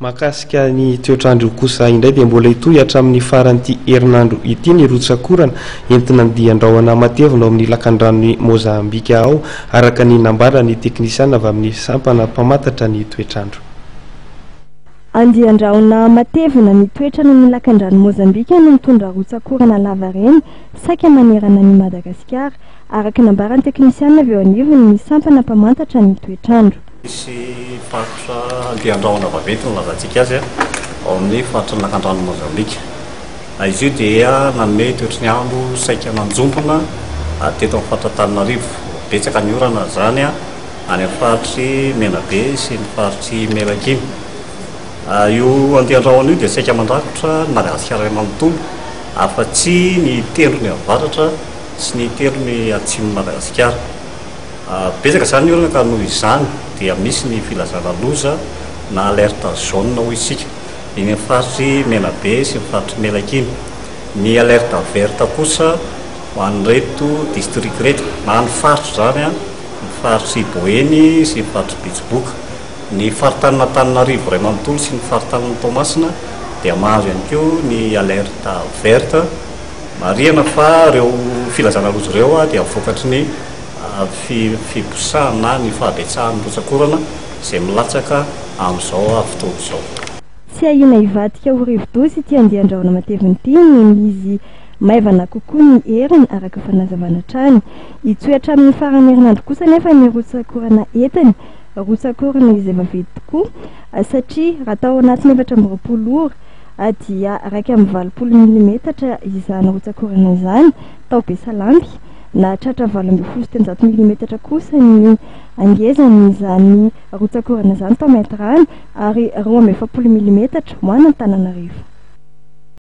Mahakasika ny toetr'andro kosa indray dia mbola hitohy hatramin'ny faran'ity herinandro ity ny rotsak'orana entina andian-drahona matevina ao amin'ny lakandranon'i Mozambika ao, araka ny nambaran'ny teknisiana avy amin'ny sampana mpamantatra ny toetr'andro. Andian-drahona matevina mitoetra any amin'ny lakandranon'i Mozambika no mitondra rotsak'orana lavareny saika manerana an'i Madagasikara, araka ny nambaran'ny teknisiana avy eo anivon'ny sampana mpamantatra ny toetr'andro. Misy faritra andian-drahona vaventy no ilazantsika azy ao amin'ny faritry ny lakandranon'i Mozambika. Izy io dia nanome toetry ny andro saika nanjombona teto amin'ny faritra Antananarivo. Betsaka ny orana izany any amin'ny faritr'i Menabe sy ny faritr'i Melaky iny. Io andian-drahona io dia saika mandrakotra ny Madagasikara iray manontolo afa-tsy ny tendrony avaratra sy ny tendrony atsimon'i Madagasikara. Betsaka izany ny olana ka noho izany dia misy ny filazana loza na alerte jaune hoy isika iny amin'ny faritr'i Menabe sy ny faritr'i Melaky iny. Ny alerte verte kosa ho an'ireto distrika ireto na ny faritra izany, ny faritr'i Boeny sy ny faritr'i Betsiboka. Ny faritanin'Antananarivo iray manontolo sy ny faritanin'i Toamasina dia mahazo ihany koa ny alerte verte. Marihana fa ireo filazana loza ireo dia vokatry ny fibosahana na ny fahabetsahan'ny rotsak'orana izay milatsaka amin'izao fotoana izao. Tsy ahiana hivadika ho rivodoza ity andian-drahona matevina ity noho izy maivana kokoa ny heriny, araka fanazavana hatrany. Hitohy hatramin'ny faran'ny herinandro kosa anefa ny rotsak'orana entiny, rotsak'orana izay vaventy tokoa satria raha tao anatin'ny 24 ora dia 81 milimetatra izany rotsak'orana izany tao Besalampy. Nahatratra 318 milimetatra kosa ny hangezan'izany rotsak'orana izany tao Maintirano ary 42 milimetatra ho an'Antananarivo.